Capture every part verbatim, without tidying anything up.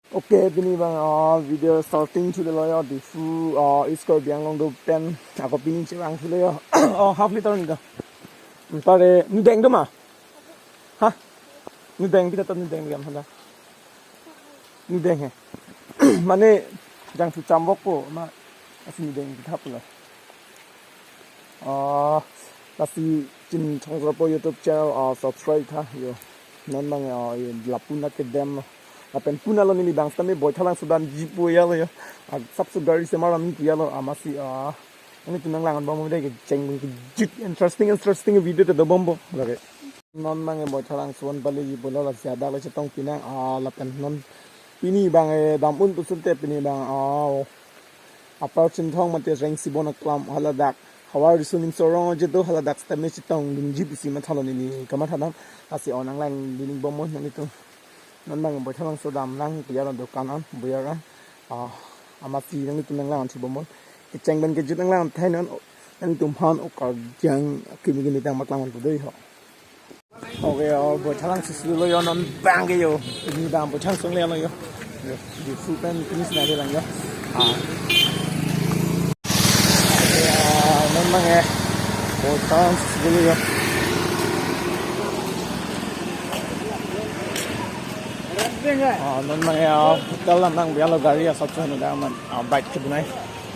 Okay, pini abang, ah, video starting thulo yo, Diphu, ah, East Karbi Anglong do pen, ako pini chevang thulo yo. Oh, half liter ni ka. Ntar e, nudeng do ma? Ha? Nudeng, kita tam nudeng diam hada. Nudeng he. Mane, jangthu chambok ko, ma, asi nudeng kita pula. Ah, lasi Chin Thongkropo YouTube channel, ah, subscribe tha, yo. Non abang, ah, yo, lapu nat kedam lo. Lapen puna lo neli abang sitame Boithalangso damji pu ya lo yo. Ah, sapso gari semar ami pu ya lo, ah, masi, ah, nelitum nanglang bomnon dei, kecheng pen kejut interesting, interesting video ta dobom bo. Lake. Non abang e Boithalangso an pale ji pulo lasi hadak le chetong pinang, ah, lapen non pini abang e dam un pusunte pini abang, ah, Upper Chinthong mate Rengsibon aklam haladak. Havar riso nimso rong aje do haladak sitame chetongdunji pusi mathalo neli kamatha dam. Lasi o nanglang dun bomnon nelitum. Non abang Boithalangso dam lang pu ya lo dokan an, buyar an. Ah, amatsi nelitum nanglang thibomnon. Kecheng pen kejut nanglang thai non nelitum aphan o karjang kimi kimi tang maklang pu dei ho. Okay, o Boithalangso si lo yo non abang ke yo. Pini abang Boithalangso le lo yo. Yo, Diphu pen pini sina de lang yo. Ah. Okay, ah, non abang e Boithalangso si lo yo. Ah, non abang e, ah, hotel lam nang bialo gari asap chon da man, ah, bike ke bunai.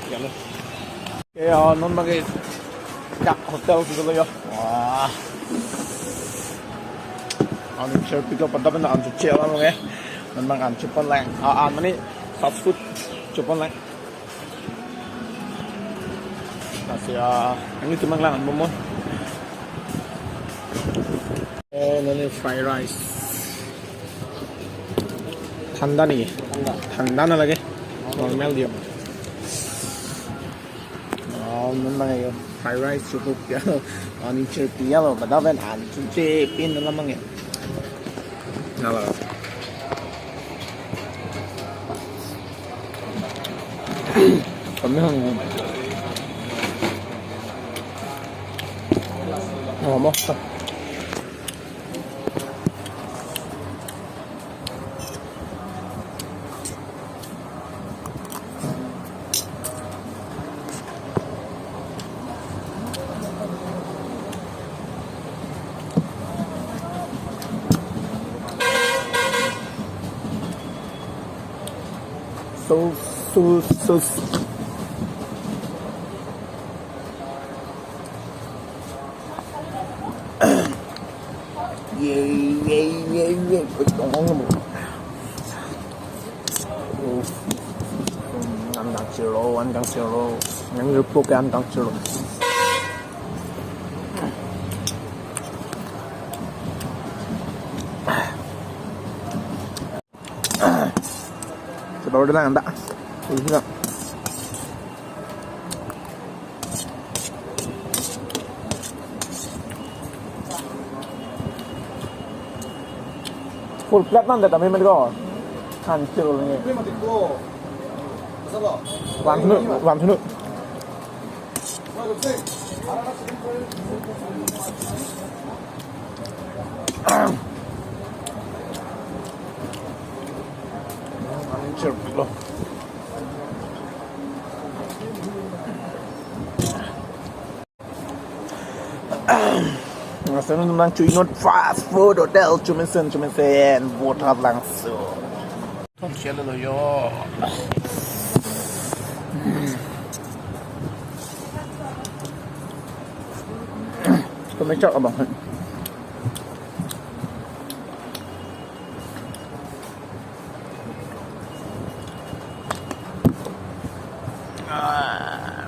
Bialo. Okay, ah, non abang e dak hotel si lo yo. Wah. An chair pilo pada pen an chair lang e. Non abang an chepon lang. Ah, ah, mane fast food chepon lang. Lasi, ah, nelitum nanglang bomnon. Eh, neli fried rice. Thanda niki? Thanda. Thanda na lage? Normal diya. Oh, non abang e yo. Fried rice cukup ya. An chair pilo, pada pen an chepin na abang e. Nala. Kami hang. Oh, masa. So, so, so, so. Ye, ye, ye, ye. An dang chiro, an dang chiro. Yang repok an dang chiro. Coba udah lang, tak? Udah lang. Full plate nang data, memang ko. Hancur ini. One minute, one minute. Nang chui non fast food hotel, chumesen, chumesen, Boithalangso. Thom siya lo yo. Kami chak abang. Ah.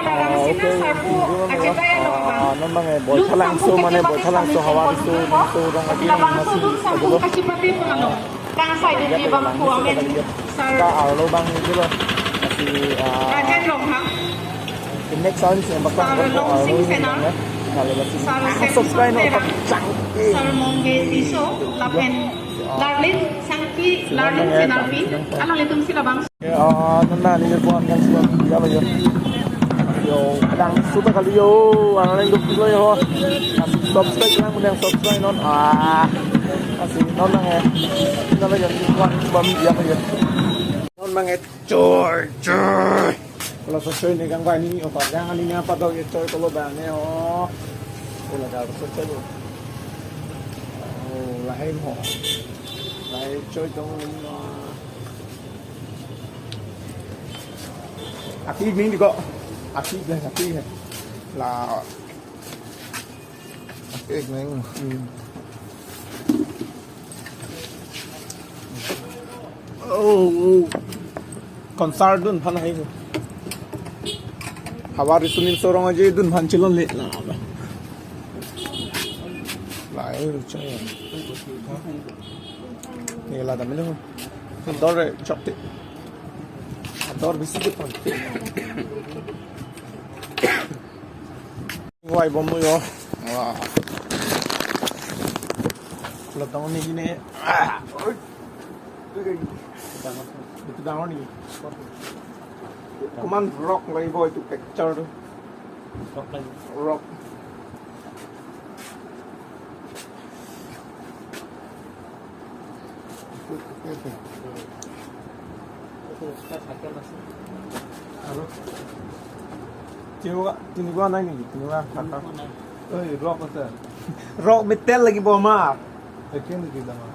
Ah, okay, ah, non abang e Boithalangso, mane Boithalangso havar riso, riso rong agi nang masi adulo. Ka arlo abang adulo. Masi, ah, Next time, sa bakang Sir Longsing Senar, Sir Sam Subscribe no Sera, pachang. Sir Mongge Tisso, lapen Darlin Sangpi, Darlin Senarpi, alanglitum si labang. Ya, non nangli buan kan sudah dia ba yo. Yo, kadang sudah kali yo, alang duk lo yo. Subscribe lang, kemudian subscribe non. Ah, masih non nang eh. Kita lagi buan bam dia ba yo. Non mang eh, coy, coy. Kalau sesuai ni kang bani, oh, kadang ini apa tau ya, coy, kalau bani, oh. Kalau dah sesuai lo. Oh, lahai mo. Lahai coy dong ini, oh. Aki ming di ko. Aki deh, aki deh. La. Aki ming. Hmm. Oh, oh. Concert dun phan hai. Havar Sunil Sorong aje dun phan chilon le. La, eh, chaya. Ni la dam lo. Dor chok te. Dor bisi de pon. Wai bom lo yo. Wah. Lo tong ni ne. Ah. Itu dangor ni. Komat rock lagi boy, itu picture tu. Rock lagi. Rock. Aro? Tinua, tinua nai ni, tinua kata. Oi, rock asa. Rock metal lagi bo ma. Ekin lagi dama.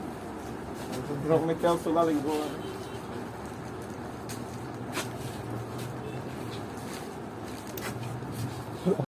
Rock metal sula lagi bo.